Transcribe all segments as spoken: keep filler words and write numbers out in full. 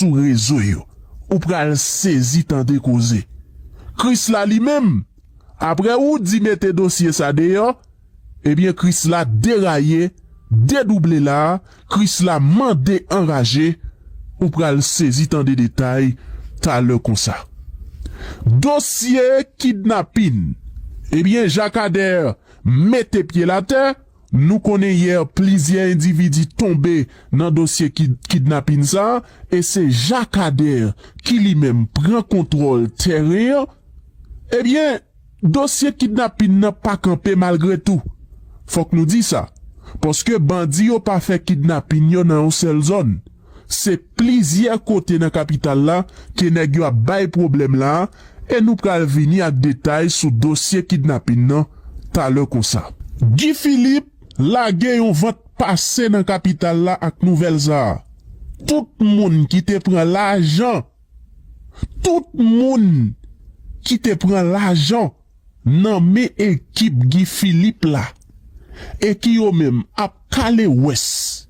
sou rezo yo. Ou pral sezi tande koze. Krisla li menm, apre Roody mete dosye sa deyò, ebyen Krisla deraye, dedouble la, Krisla mande anraje, ou pral sezi tande detay talè konsa. Dosye kidnapin, ebyen Jacques Ader mete pye l atè, nou konnen yè plizyè endividi tonbe nan dosye kid-, kidnapin sa, e se Jacques Ader ki li menm pran kontwòl tèren an. Ebyen, dosye kidnapin nan pa kanpe malgre tou. Fòk nou di sa, paske bandi yo pa fè kidnapin yo nan yon sèl zòn. Se plizyè kote nan kapital la ke nèg yo ap bay pwoblèm la, e nou pral vini ak detay sou dosye kidnapin nan talè konsa. Guy Philippe lage yon vant pase nan kapital la ak nouvèl sa a. Tout moun ki te pran lajan, tout moun ki te pran lajan nan men ekip Guy Philippe la, e ki yo menm ap kale wès.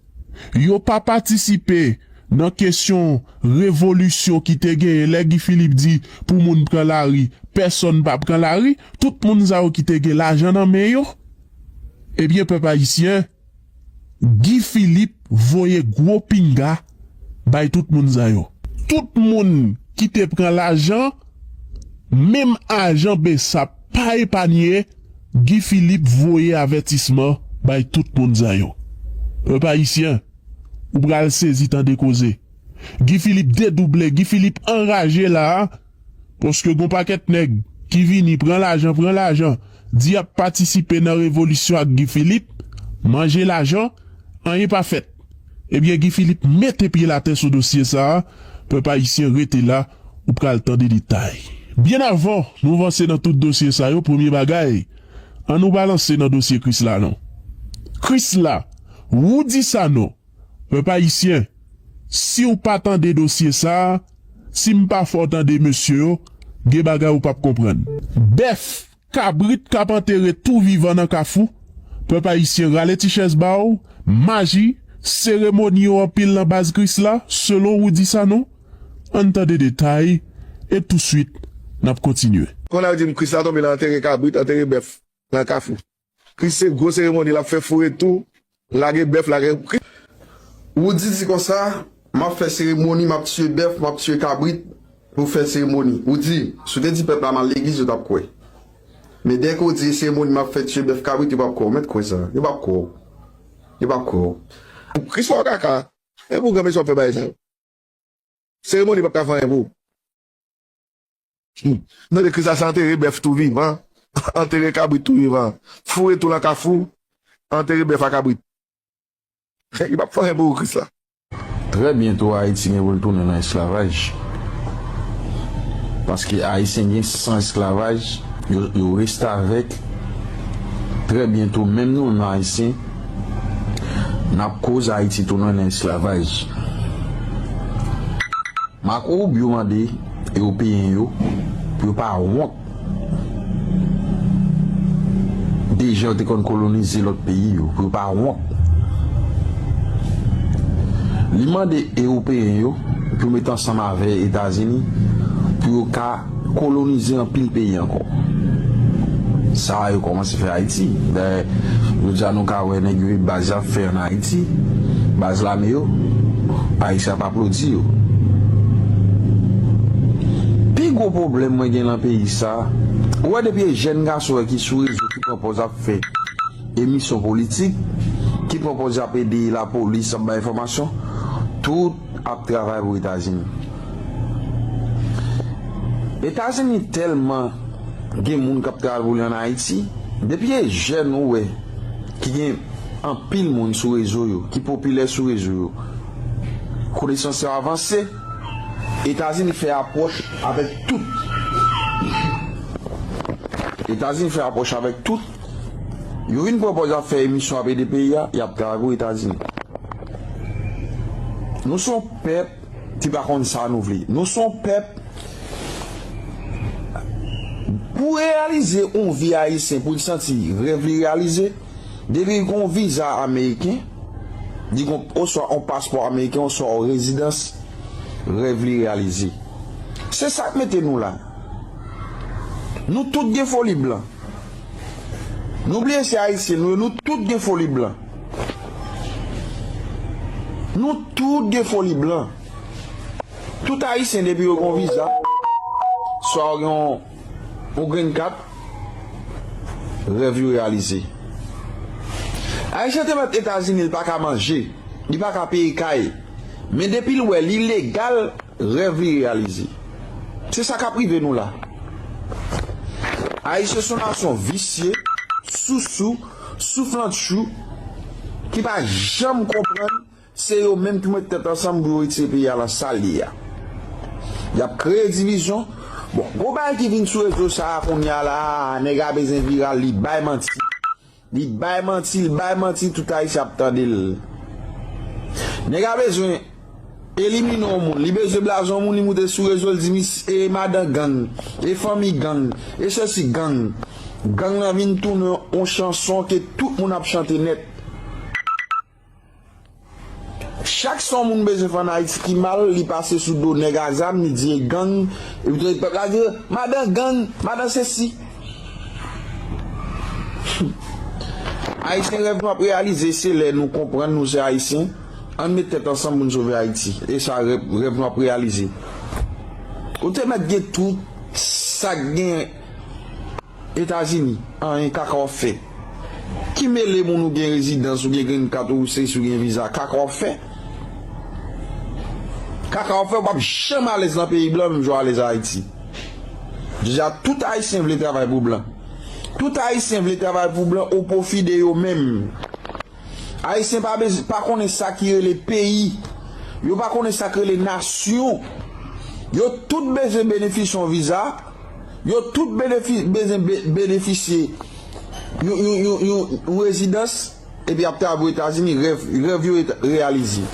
Yo pa patisipe nan kesyon revolisyon ki te genyen lè Guy Philippe di pou moun pran lari, pèsonn pa pran lari, tout moun sa yo ki te gen lajan nan men yo. Ebyen, pèp ayisyen, Guy Philippe voye gwo pinga bay tout moun sa yo. Tout moun ki te pran lajan, menm ajan Bsap pa epanye, Guy Philippe voye avètisman bay tout moun sa yo. Pèp ayisyen, ou pral sezi tande koze. Guy Philippe dedouble, Guy Philippe anraje la a, paske gon pakèt nèg ki vini pran lajan, pran lajan, di y ap patisipe nan revolisyon ak Guy Philippe, manje lajan, anyen pa fèt. Ebyen, Guy Philippe mete pye l atè sou dosye sa a, pèp ayisyen rete la, ou pral tande detay. Byen avan nou vanse nan tout dosye sa yo, premye bagay, ann nou balanse nan dosye Krisla non. Krisla, Roody Sanon, pèp ayisyen, si w pa tande dosye sa a, si m pa fè w tande mesye yo, gen bagay ou p ap konprann. Bèf, kabrit k ap antere tou vivan nan Kafou, pèp ayisyen rale ti chèz ba w, maji, seremoni yo anpil nan baz Krisla, selon Roody Sanon. Ann tande detay, e touswit, n ap kontinye. Konn a di m Krisla tonbe nan antere kabrit, antere bèf nan Kafou. Kris se gwo seremoni l ap fè, foure tou, lage bèf, lage Kris. Roody di konsa, m ap fè seremoni, m ap tiye bèf, m ap tiye kabrit pou fè seremoni. Roody, si w te di pèp la m al legliz, yo t ap kwè. Men dèke w di seremoni m ap fè tiye bèf kabrit, yo p ap kwè w. Mèt kwè sa. Yo p ap kwè w. Yo p ap kwè w. Kris fè w kaka. E pou granmesi w ap fè bagay sa yo. Seremoni p ap ka fè anyen pou ou. Hmm. Tande Krisla se antere bèf tou vivan, antere kabrit tou vivan, foure tou nan Kafou, antere bèf ak kabrit. Li p ap fè anyen pou ou, Krisla. Trè byento, Ayiti gen pou l tounen nan esklavaj. Paske Ayisyen gen san esklavaj, yo, yo restavèk. Trè byento, menm nou menm Ayisyen, n ap koz Ayiti tounen nan esklavaj. Marco Rubio mande Ewopeyen yo pou yo pa wont de jan yo te konn kolonize lòt peyi yo, pou yo pa wont. Li mande Ewopeyen yo pou yo met ansanm avè Etazini pou yo ka kolonize anpil peyi ankò. Sa a yo kòmanse fè Ayiti. Dayè, jodi a nou ka wè nèg yo baz y ap fè ann Ayiti, baz lame yo, Ayisyen ap aplodi yo. Pi gwo pwoblèm mwen gen nan peyi sa, ou wè depi e jèn gason wè ki sou rezo ki pran pòz ap fè emisyon politik, ki pran pòz y ap ede lapolis, ap bay enfòmasyon, tout ap travay pou Etazini. Etazini tèlman gen moun k ap travay pou li ann Ayiti, depi e jèn ou wè ki gen anpil moun sou rezo yo, ki popilè sou rezo yo, konesans yo avanse, Etazini fè apwòch avèk tout. Etazini fè apwòch avèk tout. Yo vin pran pòz ap fè emisyon ap ede peyi a, y ap travay pou Etazini. Nou se yon pèp ki pa konn sa nou vle. Nou se yon pèp, pou reyalize yon vi ayisyen, pou l santi rèv li reyalize, depi l gen yon viza ameriken, li gen oswa yon paspò ameriken, oswa yon rezidans rèv li reyalize. Se sa k mete nou la. Nou tout gen foli blan. Nou bliye se Ayisyen nou ye, nou tout gen foli blan. Nou tout gen foli blan. Tout Ayisyen depi yo gen yon viza, swa yo gen yon, yon green card, rèv yo reyalize. Ayisyen te mèt Etazini, li pa ka manje, li pa ka peye kay. Men depi l wè li legal, rèv li reyalize. Se sa k ap rive nou la. Ayisyen se yon nasyon visye, sousou, souflantchou, ki pa janm konprann se yo menm ki met tèt ansanm pou yo retire peyi a nan sa l ye a. Y ap kreye divizyon. Bon, gwo bagay ki vin sou rezo sa a kounye a la, nèg la bezwen viral, li bay manti. Li bay manti, li bay manti, tout Ayisyen ap tande l. Nèg la bezwen elimine yon moun, li bezwen blaze yon moun, li moute sou rezo, li di, "Mis-, e madan gang, e fanmi gang, e sesi gang." Gang nan vin tounen yon chanson ke tout moun ap chante nèt. Chak sa yon moun bezwen fè ann Ayiti ki mal, li pase sou do nèg a zam, li di e gang, epi tou pèp la di, "Madan gang, madan sesi." Ayisyen, rèv nou ap reyalize, se lè nou konprann nou se Ayisyen, ann met tèt ansanm pou n sove Ayiti. E sa, rèv, rèv nou ap reyalize. Ou te mèt gen tout sa k gen Etazini, anyen kaka w ap fè. Ki mele moun ou gen rezidans, ou gen green card, ou se si ou gen viza, kaka w ap fè. Kaka w ap fè, ou p ap janm alèz nan peyi blan, menm jan w alèz Ayiti. Deja, tout Ayisyen vle travay pou blan. Tout Ayisyen vle travay pou blan o pwofi de yo menm. Ayisyen pa bez-, pa konnen sa ki rele peyi. Yo pa konnen sa ki rele nasyon. Yo tout bezwen benefisye yon viza. Yo tout benefi-, bezwen be-, benefisye yon, yon, yon, yon, yon rezidans. Epi ap travay Etazini, rèv, rèv yo eta-, reyalize.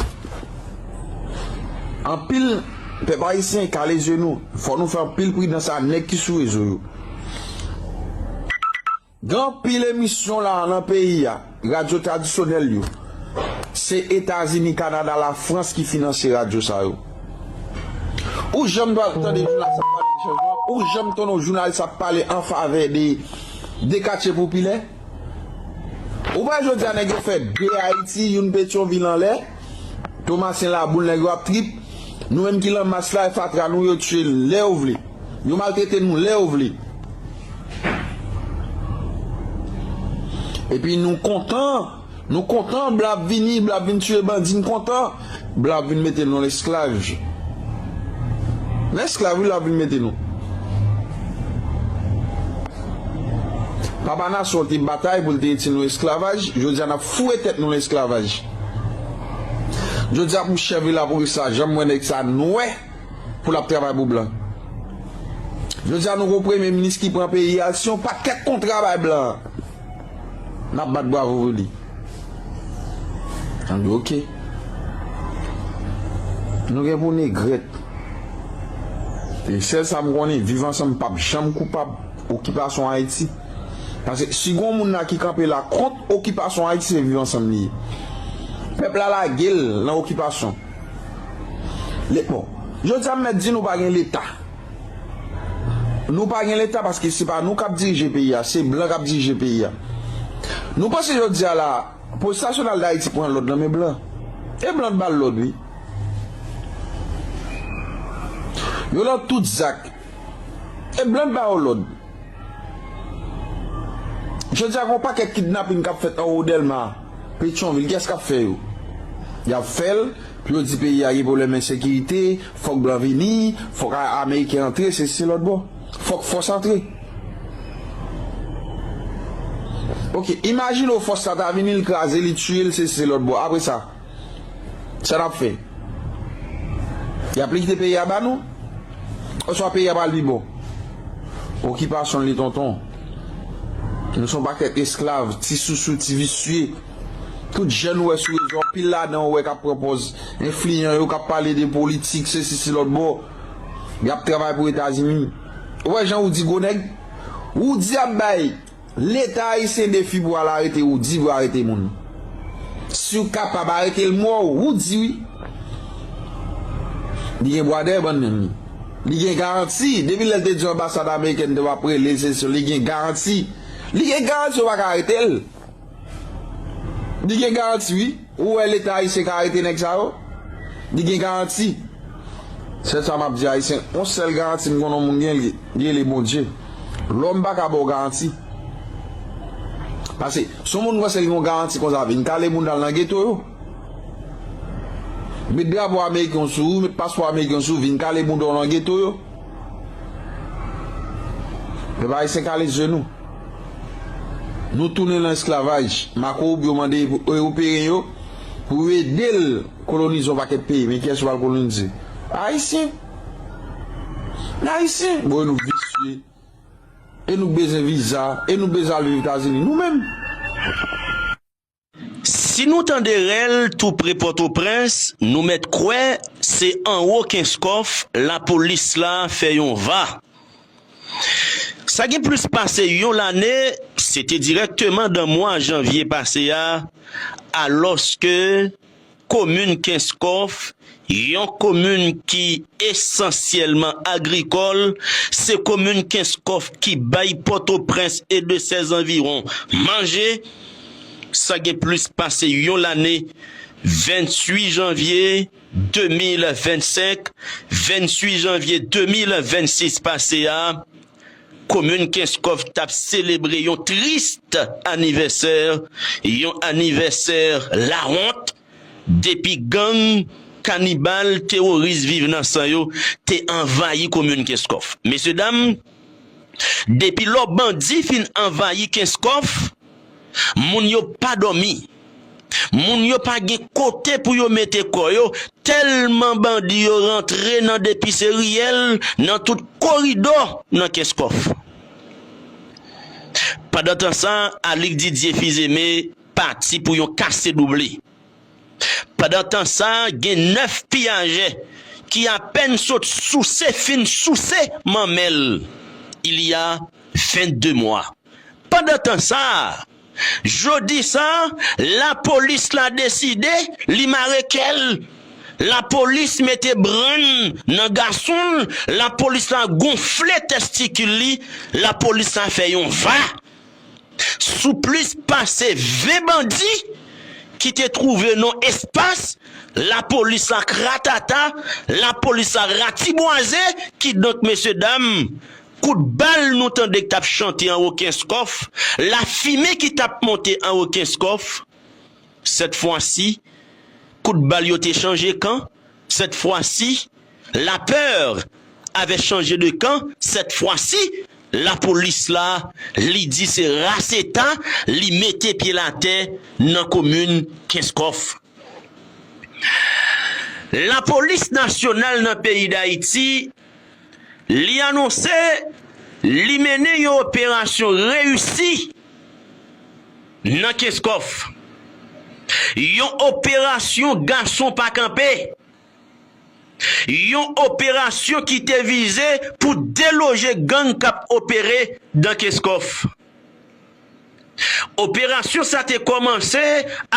Anpil pèp ayisyen kale je nou. Fò nou fè anpil pridans a nèg ki sou rezo yo. Gen anpil emisyon la nan peyi a, radyo tradisyonèl yo. Se Etazini, Kanada, Lafrans ki finanse radyo sa yo. Ou janm tande jounalis ap pale de chanjman? Ou janm tande yon jounalis ap pale an favè de, de katye popilè? Ou wè jodi a nèg yo fè de Ayiti, youn Petyonvil anlè, Tomasen Laboul, nèg yo ap trip. Nou menm ki lan mas la, e fatra nou, yo tiye n lè yo vle. Yo maltrete nou lè yo vle. Epi nou kontan, nou kontan, blan ap vini, blan ap vin tiye bandi, n kontan. Blan ap vin mete nou nan lesklavaj. Nan esklav, wi, l ap vin mete nou. Papa nasyon te batay pou l te retire nou esklavaj, jodi a n ap foure tèt nou nan esklavaj. Jodi a pou chèf vila pou sa, janm wè nèg sa nwè pou l ap travay pou blan. Jodi a nou gon premye minis ki pran peyi a, si yon pakèt kontra bay blan. N ap bat bravo pou li. Ann di, oke. Nou gen pou negrèt. E sèl sa m konnen, Viv Ansanm p ap janm koupab okipasyon Ayiti. Paske si gon moun la ki kanpe la kont okipasyon Ayiti, se Viv Ansanm li ye. Pèp la lage l nan okipasyon. Le, bon, jodi a m mèt di nou pa gen Leta. Nou pa gen Leta paske se pa nou k ap dirije peyi a, se blan k ap dirije peyi a. Nou panse jodi a la, Polis Nasyonal d Ayiti pran lòd nan men blan. E blan t ba l lòd, wi. Yo nan tout zak. E blan t ba yo lòd. Jodi a, gen yon pakèt kidnaping k ap fèt anwo Dèlma, Petyonvil, kiyès k ap fè yo? Y ap fè l pou yo di peyi a gen pwoblèm ensekirite, fòk blan vini, fòk a-, ameriken antre, se, se lòt bò. Fòk fòs antre. Oke, imajine w fòs la ta vini, l kraze, li tiye l, se, se lòt bò. Apre sa, sa n ap fè? Y ap kite peyi a ba nou? Oswa peyi a pral pi bon? Okipasyon li, tonton. Nou se yon pakèt esklav, ti sousou, ti visye. Tout jèn ou wè sou rezo, anpil ladan ou wè k ap pran pòz enfliyan yo, k ap pale de politik, sesi, se lòt bò. Y ap travay pou Etazini. Ou wè jan Roody gwo nèg? Roody ap bay Leta ayisyen defi pou al arete Roody, pou arete moun. Si w kapab arete l, m wè w, Roody, wi. Li gen bwa dèyè bann nèg li. Li gen garanti. Depi lè l te di anbasad amerikèn te ap rele l, se sou li gen garanti. Li gen garanti yo pa ka arete l. Li gen garanti, wi. Ou wè Leta ayisyen ka arete nèg sa yo? Li gen garanti. Sèl sa m ap di Ayisyen, yon sèl garanti m konnen yon moun gen, li, li rele Bondye. Lòm pa ka ba w garanti. Pase, si yon moun panse l gen yon garanti konsa, vin kale bounda l nan geto yo. Met drapo ameriken w sou ou, met paspò ameriken w sou ou, vin kale bounda w nan geto yo. Pèp ayisyen kale je nou. Nou tounen nan esklavaj. Marco Rubio mande Ewopeyen yo pou yo ede l kolonize yon pakèt peyi. Men kiyès yo pral kolonize? Ayisyen. Ayisyen. Bon, e nou visye. E nou k bezwen viza. E nou k bezwen al viv Etazini. Nou menm. Si nou tande rèl tou pre Pòtoprens, nou mèt kwè se anwo Kenskòf lapolis la fè yon va. Sa gen plis pase yon lane, se te dirèkteman nan mwa janvye pase a, alòske komin Kenskòf, yon komin ki esansyèlman agrikòl, se komin Kenskòf ki bay Pòtoprens e de sèz anviwon manje. Sa gen plis pase yon lane, venntuit janvye de mil vennsenk, venntuit janvye de mil vennsis pase a, komin Kenskòf t ap selebre yon tris anivèsè, yon anivèsè lawont, depi gang kanibal, teworis Viv Nan San yo te anvayi komin Kenskòf. Mesyedam, depi lò bandi fin anvayi Kenskòf, moun yo pa dòmi. Moun yo pa gen kote pou yo mete kò yo, tèlman bandi yo rantre nan depi se riyèl, nan tout koridò nan Kenskòf. Pandantan sa, Alix Didier Fils-Aimé pati pou yon kase double. Pandantan sa, gen nèf piyajè ki apèn sot souse, fin souse manmèl, il y a vennde mwa. Pandantan sa, jodi sa, lapolis la deside, li mare kè l. Lapolis mete brenn nan gason l, lapolis la gonfle testikil li, lapolis la fè yon va sou plis pase ven bandi ki te twouve nan espas, lapolis la kratata, lapolis la ratibwaze, kidonk, mesyedam, kout bal nou tande k t ap chante anwo Kenskòf, lafimen ki t ap monte anwo Kenskòf, sèt fwa si, kout bal yo te chanje kan, sèt fwa si, la peur avait changé de camp, sèt fwa si, lapolis la, li di se ras eta, li mete pye l atè nan komin Kenskòf. Lapolis nasyonal nan peyi Dayiti, li anonse li mennen yon operasyon reyisi nan Kenskòf. Yon operasyon gason pa kanpe. Yon operasyon ki te vize pou deloje gang k ap opere nan Kenskòf. Operasyon sa te kòmanse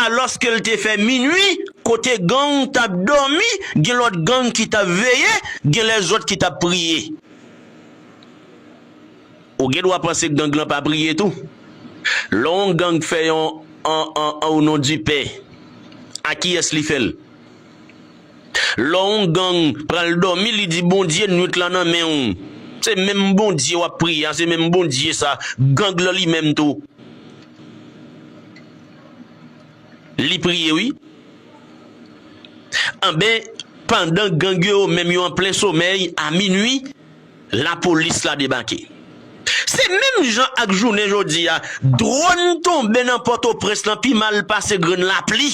alòske l te fè minui, kote gang t ap dòmi, gen lòt gang ki t ap veye, gen lèzòt ki t ap priye. Ou gen dwa panse gang lan pa priye tou. Lè yon gang fè yon an, an, an, o non di pè, a kiyès li fè l? Lè yon gang pral dòmi, li di, Bondye, nwit lan nan men w. Se menm Bondye w ap priye a, se menm Bondye sa, gang lan li menm tou. Li priye, wi. Anben, pandan gang yo menm yo an plen somèy, a minui, lapolis la debake. Se menm jan ak jounen jodi a, dwòn tonbe nan Pòtoprens lan pi mal pase grenn lapli.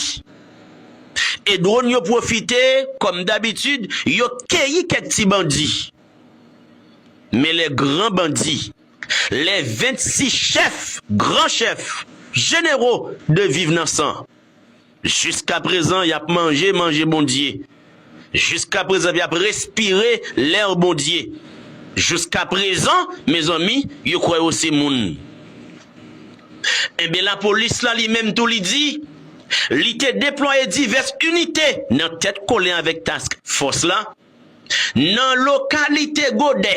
E dwòn yo pwofite, kòm dabitid, yo keyi kèk ti bandi. Men lè gran bandi, lè vennsis chèf, gran chèf, jenero de Viv Nan San, jiskaprezan, y ap manje manje Bondye. Jiskaprezan, y ap respire lè Bondye. Jiskaprezan, mezanmi, yo kwè yo se moun. Enben, lapolis la, li menm tou, li di, li te deplwaye divès inite nan tèt kole avèk task fòs la, nan lokalite Godè.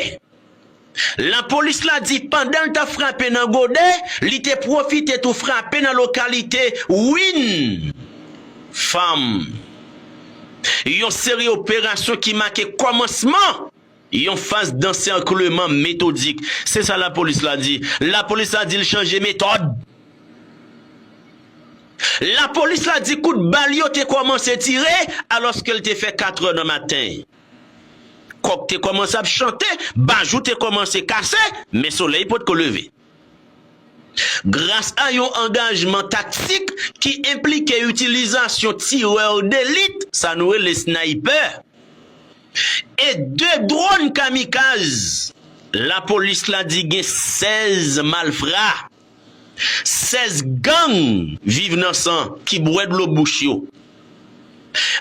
Lapolis la di pandan l t ap frape nan Godè, li te pwofite tou frape nan lokalite Win Fam. Yon seri operasyon ki make kòmansman yon faz dansèkleman metodik. Se sa lapolis la di. Lapolis la di l chanje metòd. Lapolis la di kout bal yo te kòmanse tire alòske l te fè katrè nan maten. Kòk te kòmanse ap chante, bajou te kòmanse kase, men solèy potko leve. Gras a yon angajman taktik ki enplike itilizasyon tirè delit, sa nou rele snaypè, e de dwòn kamikaz, lapolis la di gen sèz malfra, sèz gang viv nan san ki bwè dlo bouch yo.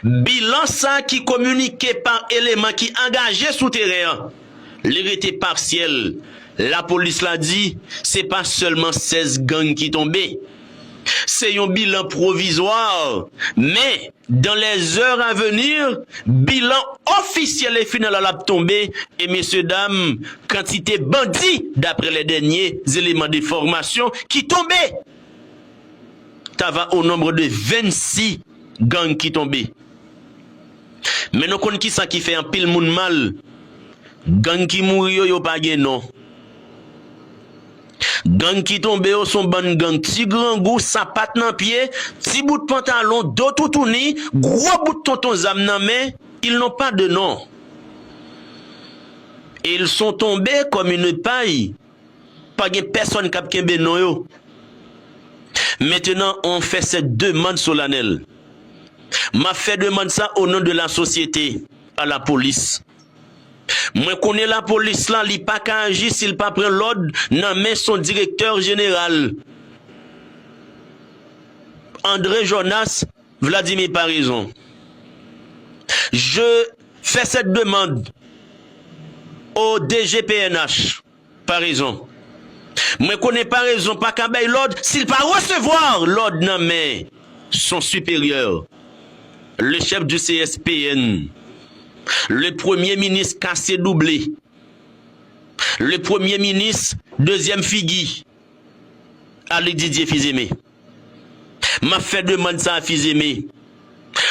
Bilan sa ki kominike pa eleman ki angaje sou teren an, li rete pasyèl. Lapolis la di se pa sèlman sèz gang ki tonbe. Se yon bilan pwovizwa, men dans les heures à venir, bilan ofisyèl e final la ap tonbe, e mesye dam, kantite bandi, d'après les derniers éléments d'information, ki tonbe, ta va au nombre de vennsis gang ki tonbe. Men nou konn kisa ki fè anpil moun mal. Gang ki mouri yo, yo pa gen non. Gang ki tonbe yo se yon bann gang ti grangou, sapat nan pye, ti bout pantalon, do toutouni, gwo bout tonton zam nan men, ils n'ont pas de nom. Et ils sont tombés comme une paille. Pa gen pèsonn k ap kenbe non yo. Maintenant, on fait cette demande solennelle. M ap fè demann sa au nom de la société, à la police. Mwen konnen lapolis la, li pa ka aji si l pa pran lòd nan men son direktè jeneral, André Jonas Vladimir Paraison. Je fais cette demande au D G P N H, Paraison. Mwen konnen Paraison pa ka bay lòd si l pa resevwa lòd nan men son siperyè, le chef du C S P N, le premye minis kase double, le premye minis dezyèm figi, Aly Didier Fils-Aimé. M ap fè demann sa a Fils-Aimé.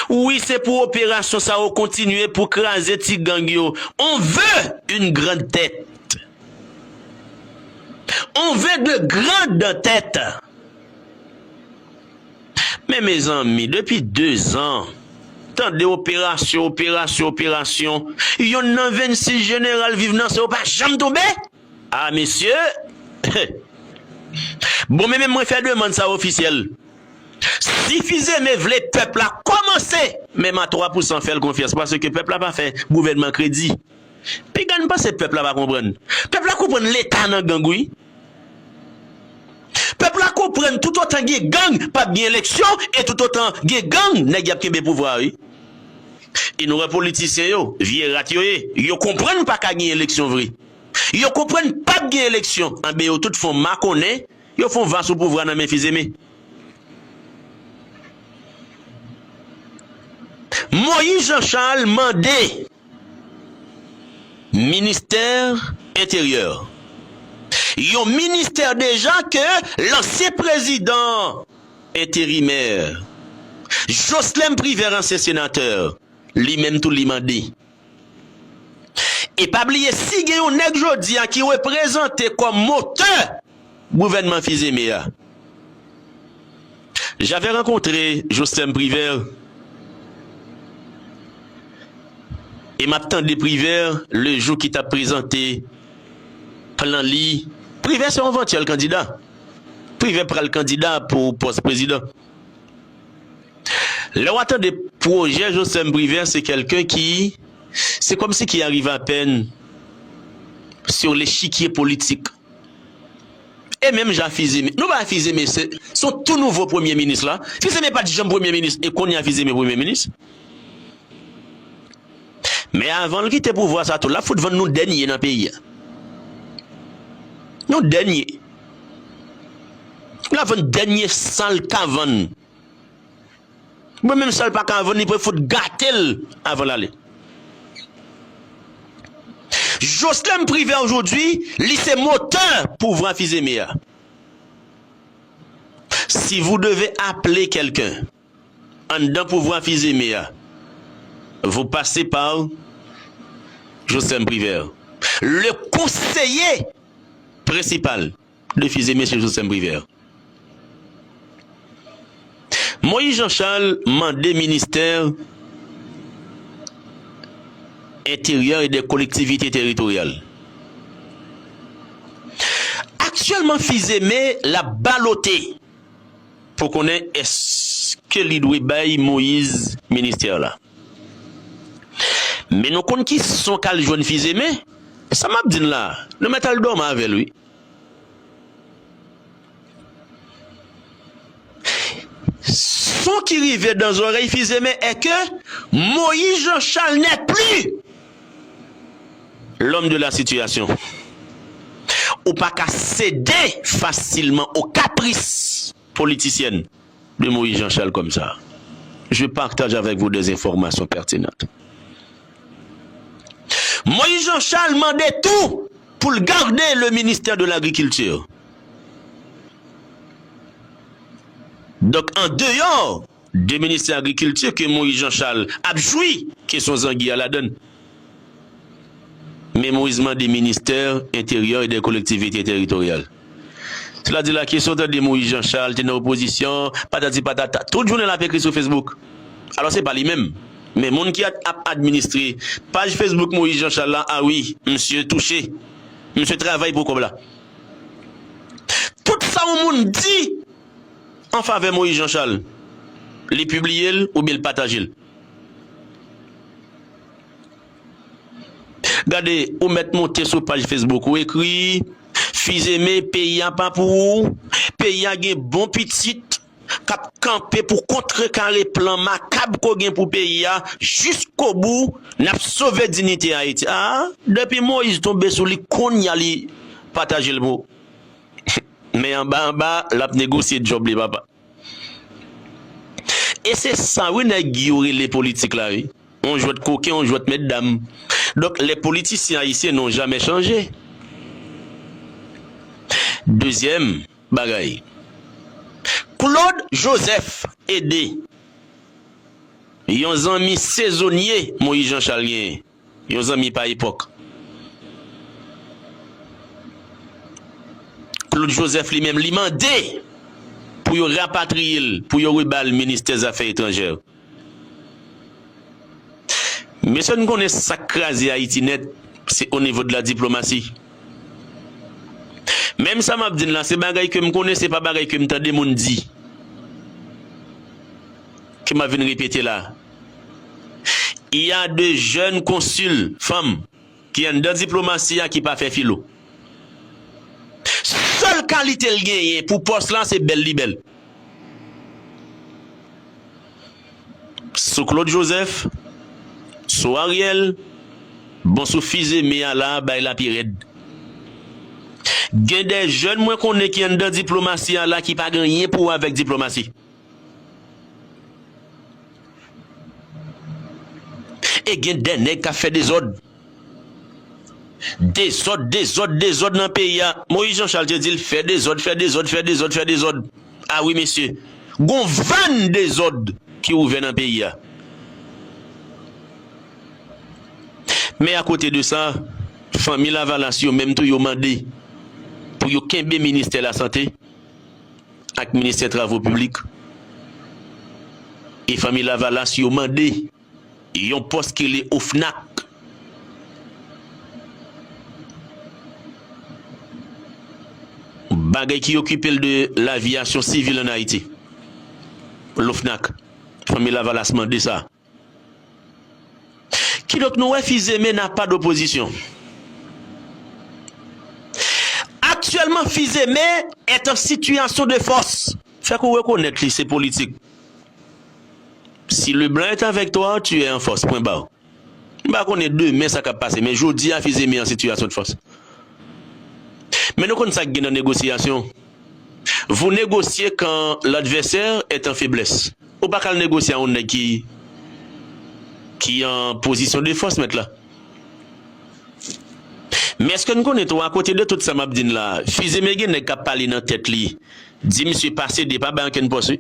Wi, se pou operasyon sa yo kontinye pou kraze ti gang yo. On veut une grande tête. On veut de grandes têtes. Men mezanmi, depi de zan, tande operasyon, operasyon, operasyon. Yonn nan vennsis jeneral viv nan san yo pa janm tonbe. A mesye! Bon, men, men mwen fè demann sa ofisyèl. Si Fils-Aimé vle pèp la kòmanse, menm a twa pou san fè l konfyans, paske pèp la pa fè gouvènman kredi. Piga n panse pèp la pa konprann. Pèp la konprann Leta nan gang, wi. Pèp la konprann toutotan gen gang, p ap gen eleksyon, e toutotan gen gang, nèg y ap kenbe pouvwa a, wi. E nou wè politisyen yo, vye rat yo ye, yo konprann pa ka gen eleksyon vre. Yo konprann p ap gen eleksyon. Anben, yo tout fè on makonnen, yo fè on va sou pouvwa nan men Fils-Aimé. Moïse Jean Charles mande ministè enteryè, yon ministè deja ke lansyen prezidan enterimè, Jocelerme Privert, ansyen senatè, li menm tou li mande. E pa bliye, si gen yon nèg jodi a ki reprezante kòm motè gouvènman Fils-Aimé a, j'avais rencontré Jocelerme Privert e m ap tande Privert le jou ki t ap prezante plan li. Privert se yon evantyèl kandida. Privert pral kandida pou pòs prezidan. Lè w a tande pwojè Jocelerme Privert, se kèlken ki, se kòmsi ki arive apèn sur lechikye politik. E menm jan Fils-Aimé, nou pa wè Fils-Aimé se, se yon tou nouvo premye minis la. Fils-Aimé pa t janm premye minis, e kounye a Fils-Aimé premye minis. Men avan l kite pouvwa sa tou, l ap fout vann nou dènye nan peyi a. Nou dènye. L ap vann dènye sa l ka vann. Mwen menm sa l pa ka vann, li pou fout gate l avan l ale. Jocelerme Privert aujourd'hui, li se motè pouvwa Fils-Aimé a. Si vous devez appeler quelqu'un anndan pouvwa Fils-Aimé a, vous passez par Jocelerme Privert. Le conseiller principal de Fils-Aimé, se Jocelerme Privert. Moïse Jean Charles mande ministè Enteryè e dè Kolektivite Teritoryal. Aktyèlman, Fils-Aimé l ap balote pou konnen èske li dwe bay Moïse ministè la. Men nou konn ki son k al jwenn Fils-Aimé? Sa m ap di n la, nou mèt al dòmi avè l, wi. Son qui rive dans oreille Fils-Aimé est que Moïse Jean Charles n'est plus l'homme de la situation. Ou pa ka sede fasilman aux caprices politiciennes de Moïse Jean Charles comme ça. Je partage avec vous des informations pertinentes. Moïse Jean Charles mande tou pou l gade le ministère de l'Agriculture. Donk, an deyò de ministè agrikilti ke Moïse Jean Charles ap jwi kesyon zangi a ladann. Men Moïse mande ministè Enteryè e dè Kolektivite Teritoryal. Sètadi la kesyon tande Moïse Jean Charles te nan opozisyon, patati patata. Tout jounen l ap ekri sou Facebook. Alò se pa li menm. Men moun ki ap, ap administre paj Facebook Moïse Jean Charles la, a wi, misye touche. Misye travay pou kòb la. Tout sa yon moun di an favè Moïse Jean Charles, li pibliye l oubyen l pataje l. Gade, ou mèt monte sou paj Facebook ou ekri, Fils-Aimé, peyi a pa pou ou, peyi a gen bon pitit k ap kanpe pou kontrekare plan makab ke w gen pou peyi a, jiskobou, n ap sove diyite Ayiti. A, depi Moïse tonbe sou li, kounye a li pataje l pou ou. Men anba anba, l ap negosye djòb li, papa. E se sa, wi, nèg yo rele politik la, wi. On jwèt koken, on jwèt mètdam. Donk, les politiciens haïtiens n'ont jamais changé. Dezyèm bagay, Claude Joseph Aidé, yon zanmi sezonye Moïse Jean Charles genyen. Yon zanmi pa epòk. Claude Joseph li menm, li mande pou yo rapatriye l, pou yo reba l ministè zafè etranjè. Mesye, n konnen sa k kraze Ayiti nèt, se o nivo de la diplomasi. Menm sa m ap di n la, se bagay ke m konnen, se pa bagay ke m tande moun di. Ke m ap vin repete la. Il y a de jeunes consuls fanm ki anndan diplomasi a ki pa fè filo. Sèl kalite l genyen pou pòs la, se bèl li bèl. Sou Claude Joseph, sou Ariel, bon, sou Fils-Aimé a la, bay la pi rèd. Gen de jèn mwen konnen ki anndan diplomasi a la ki pa gen anyen pou wè avèk diplomasi. E gen de nèg k ap fè dezòd. Dezòd, dezòd, dezòd nan peyi a. Moïse Jean Charles te di l fè dezòd, fè dezòd, fè dezòd, fè dezòd. A wi, mesye. Gon vàn dezòd ki ouvè nan peyi a. Men akote de sa, fanmi Lavalas yo menm tou yo mande pou yo kenbe ministè lasante ak ministè travo piblik. E fanmi Lavalas yo mande yon pòs ki rele OFNAC. Bagay ki okipe l de lavyasyon sivil ann Ayiti. L'OFNAC. Fanmi Lavalas mande sa. Kidonk, nou wè Fils-Aimé n'a pas d'opposition. Actuellement, Fils-Aimé est en situation de force. Fèk ou rekonèt li se politik. Si le blanc est avec toi, tu es en force. Pwen ba. M pa konnen demen sa k ap pase, men jodi a, Fils-Aimé an sitiyasyon de fòs. Men nou konn sa k gen nan negosyasyon. Vous négociez quand l'adversaire est en faiblesse. Ou pa ka al negosye a yon nèg ki, ki an pozisyon de fòs, mèt la. Men èske n konnen tou, akote de tout sa m ap di n la, Fils Aimé gen nèg k ap pale nan tèt li, di misye pa sede, pa bay ankenn pòs, wi.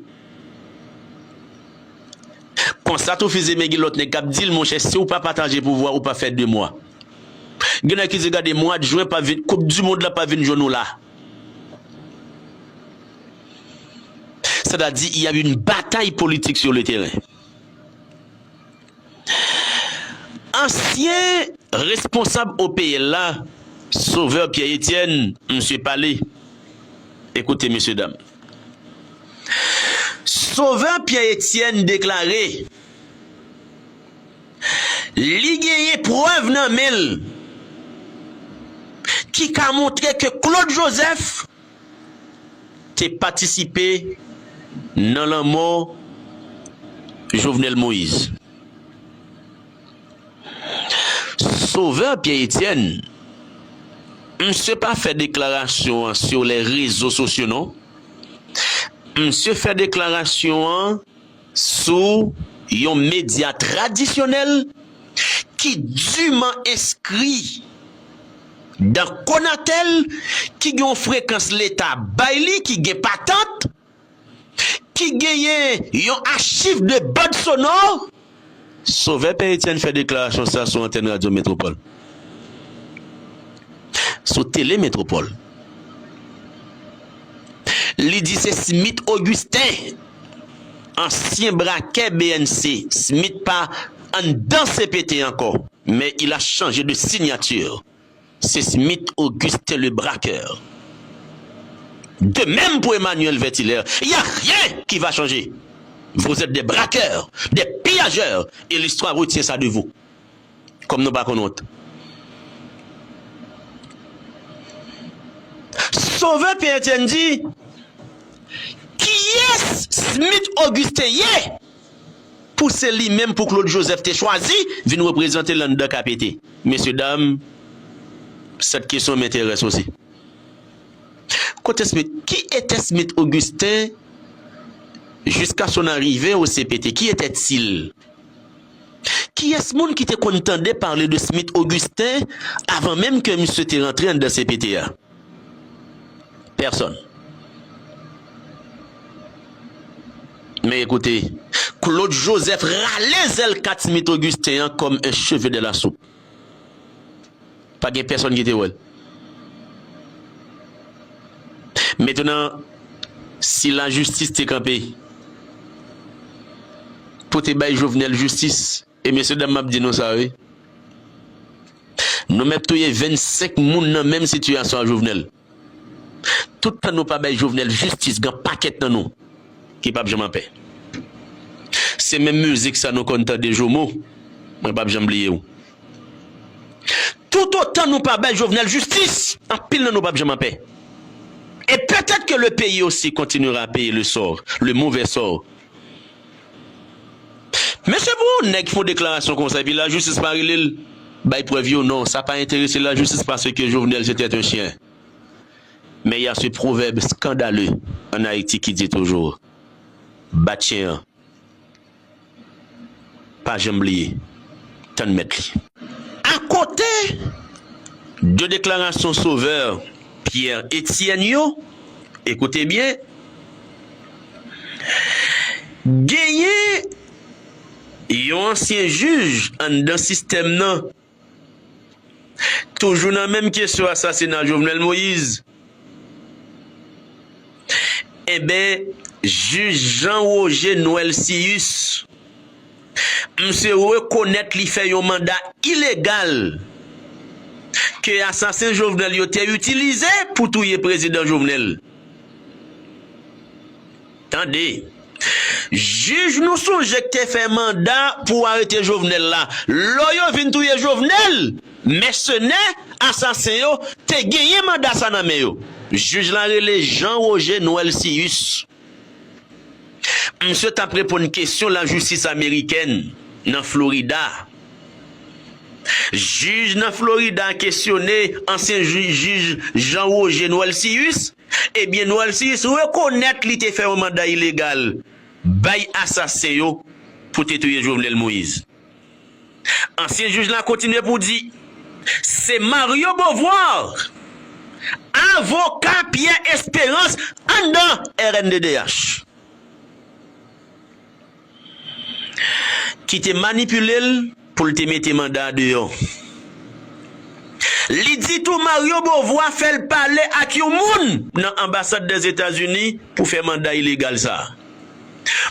Konsa tou, Fils Aimé gen lòt nèg k ap di l, monchè, si w pa pataje pouvwa, ou pa fè de mwa. Gen nèg ki di, gade, mwa jen pa vin, koup di mond la pa vin jwenn ou la. Sètadi, il y a une bataille politique sur le terrain. Ansyen responsab O P L la, Sauveur Pierre Etienne, misye pale. Ekoute, mesye dam. Sauveur Pierre Etienne deklare li genyen prèv nan men l ki ka montre ke Claude Joseph te patisipe nan lanmò Jovenel Moïse. Sauveur Pierre Etienne, misye pa fè deklarasyon an sou lè rezo sosyo non. Misye fè deklarasyon an sou yon medya tradisyonèl ki diman enskri dan Conatel, ki gen yon frekans Leta bay li, ki gen patant, ki genyen yon achiv de band sonò. Sauveur Pierre Etienne fè deklarasyon sa sou antèn Radyo Metropole. Sou Tele Metropole. Li di se Smith Augustin, ansyen brakè B N C. Smith pa anndan C P T ankò, mais il a changé de signature. C'est Smith Augustin le braqueur. De même pour Emmanuel Vertilaire, il n'y a rien qui va changer. Vous êtes des braqueurs, des pillageurs, et l'histoire retient ça de vous. Kòm nou pa konn wont. Sauveur Pierre Etienne di, kiyès Smith Augustin ye? Pou se li menm pou Claude Joseph te chwazi vin reprezante l anndan K P T. Mesye dam, cette question m'intéresse aussi. Kote Smith? Qui était Smith Augustin jusqu'à son arrivée au C P T? Qui était-il? Kiyès moun ki te konn tande pale de Smith Augustin avan menm ke misye te rantre anndan C P T a? Pèsonn. Men ekoute, Claude Joseph rale zèl kat Smith Augustin an kòm un cheveu de la soupe. Pa gen pèsonn ki te wè l. Mentnan, si lajistis te kanpe pou te bay Jovenel jistis, e mesye dam, m ap di nou sa, wi. Nou mèt touye vennsenk moun nan menm sitiyasyon a Jovenel. Tout tan nou pa bay Jovenel jistis, gen pakèt nan nou ki p ap janm anpè. Se menm mizik sa nou konn tande, Jomo, mwen p ap janm bliye w. Tout otan nou pa bay Jovenel jistis, anpil nan nou p ap janm anpè. Et peut-être que le pays aussi continuera à payer le sort, le mauvais sort. Mesye, pou yon nèg fè yon deklarasyon konsa, epi lajistis pa rele l, bay prèv yo, non, sa pa enterese lajistis, paske Jovenel se tèt yon chyen. Men y a ce proverbe scandaleux en Haïti qui dit toujours, bat chyen an, pa janm bliye, tann mèt li. Akote de deklarasyon Sauveur Pierre Etienne yo, ekoute byen, genyen yon ansyen jij anndan sistèm nan, toujou nan menm kesyon asasina Jovenel Moïse. Enben, jij Jean Roger Noël Cius, misye rekonèt li fè yon manda ilegal ke asasen Jovenel yo te itilize pou touye prezidan Jovenel. Tande, jij nou sonje k te fè manda pou arete Jovenel la, lò yo vin touye Jovenel, mèsenè, asasen yo, te genyen manda sa nan men yo. Jij la rele Jean Roger Noël Cius. Misye t ap reponn kesyon lajistis amerikèn nan Florida. Jij nan Florida kesyone ansyen jij, jij Jean Roger Noël Cius. Ebyen, Noël Cius rekonèt li te fè yon manda ilegal bay asasen yo pou te touye Jovenel Moïse. Ansyen jij la kontinye pou di, Se Mario Beauvoir, avoka Pierre Espérance anndan R N D D H, ki te manipile l pou l te mete manda a deyò. Li di tou Mario Beauvoir fè l pale ak yon moun nan anbasad Dèzetazini pou fè manda ilegal sa a.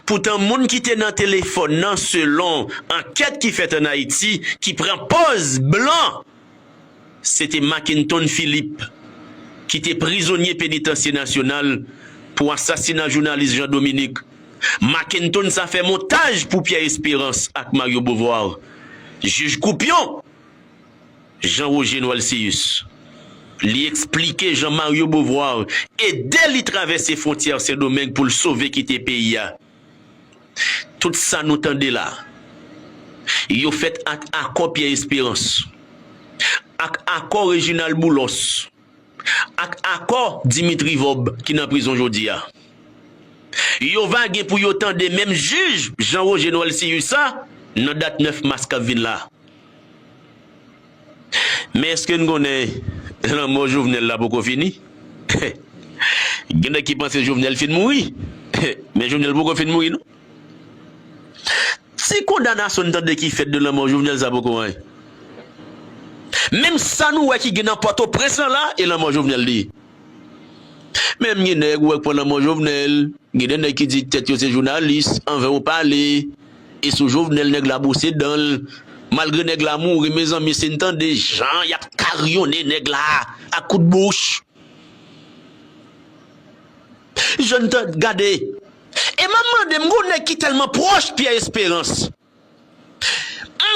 Poutan, moun ki te nan telefòn nan, selon ankèt ki fèt ann Ayiti, ki pran pòz blan, se te Mackenton Philippe, ki te prizonye penitansye nasyonal pou asasina jounalis Jean Dominique. Mackenton sa fè montaj pou Pierre Espérance ak Mario Beauvoir. Jij Koupyon, Jean Roger Noël Cius, li eksplike jan Mario Beauvoir ede li travèse fwontyè Sendomeng pou l sove kite peyi a. Tout sa nou tande la, yo fèt ak akò Pierre Espérance, ak akò Reginald Boulos, ak akò Dimitri Vorbe ki nan prizon jodi a. Yo va gen pou yo tande menm jij Jean Roger Noël Cius sa nan dat nèf mas k ap vin la. Men èske n konnen lanmò Jovenel la poko fini? Gen nèg ki panse Jovenel fin mouri. Men Jovenel poko fin mouri, non. Ti kondanasyon n tande ki fèt de lanmò Jovenel sa poko anyen. Menm sa nou wè ki gen nan Pòtoprens lan la, e lanmò Jovenel li ye. Menm gen nèg ou wè k pran lanmò Jovenel, gen de nèg ki di tèt yo se jounalis, anvan yo pale, e sou Jovenel nèg la bwose dan l. Malgre nèg la mouri, mezanmi, si n tande jan y ap karyonnen nèg la ak kout bouch. Jèn tan, gade. E m ap mande m, gon nèg ki tèlman pwòch Pierre Espérance.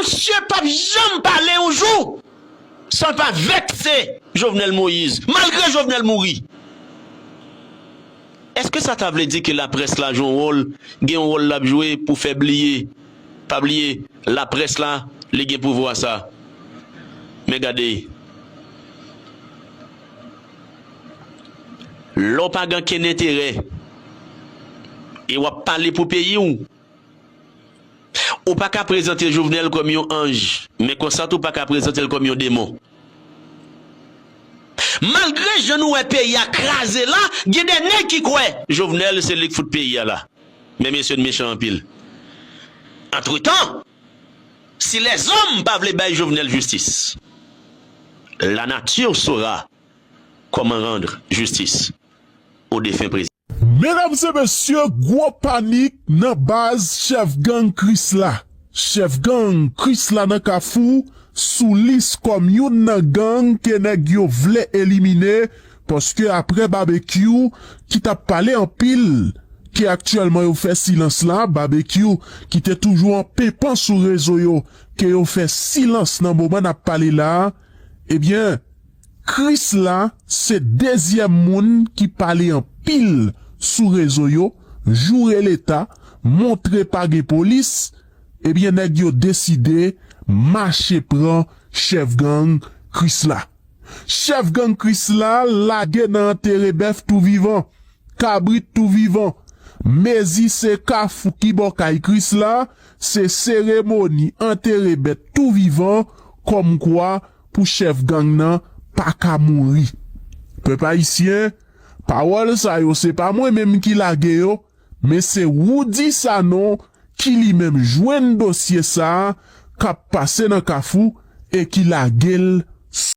Misye p ap janm pale yon jou san l pa vèkse Jovenel Moïse, malgre Jovenel mouri. Èske sa ta vle di ke laprès la jwe yon wòl, gen yon wòl l ap jwe pou fè bliye? Pa bliye, laprès la, li gen pouvwa sa. Men gade, lè w pa gen ankenn enterè e w ap pale pou peyi w, ou pa ka prezante Jovenel kòm yon anj, men konsa tou pa ka prezante l kòm yon demon. Malgre jan nou wè peyi a kraze la, gen de nèg ki kwè Jovenel se li k fout peyi a la. Men mesye n mechan anpil. Antretan, si lèzòm pa vle bay Jovenel jistis, la nature saura comment rendre justice au défunt président. Medam e mesye, gwo panik nan baz chèf gang Krisla. Chèf gang Krisla nan Kafou sou lis kòm youn nan gang ke nèg yo vle elimine, paske apre Babekyou ki t ap pale anpil, ke aktyèlman yo fè silans la, Babekyou ki te toujou an penpan sou rezo yo, ke yo fè silans nan moman n ap pale la, ebyen, Krisla se dezyèm moun ki pale anpil sou rezo yo, joure Leta, montre pa gen polis, ebyen, nèg yo deside mache pran chèf gang Krisla. Chèf gang Krisla lage nan antere bèf tou vivan, kabrit tou vivan. Mezi se Kafou ki bò kay Krisla, se seremoni antere bèt tou vivan, kòmkwa pou chèf gang nan pa ka mouri. Pèp ayisyen, pawòl sa yo, se pa mwen menm ki lage yo, men se Roudy Sanon ki li menm jwenn dosye sa a k ap pase nan Kafou e ki lage l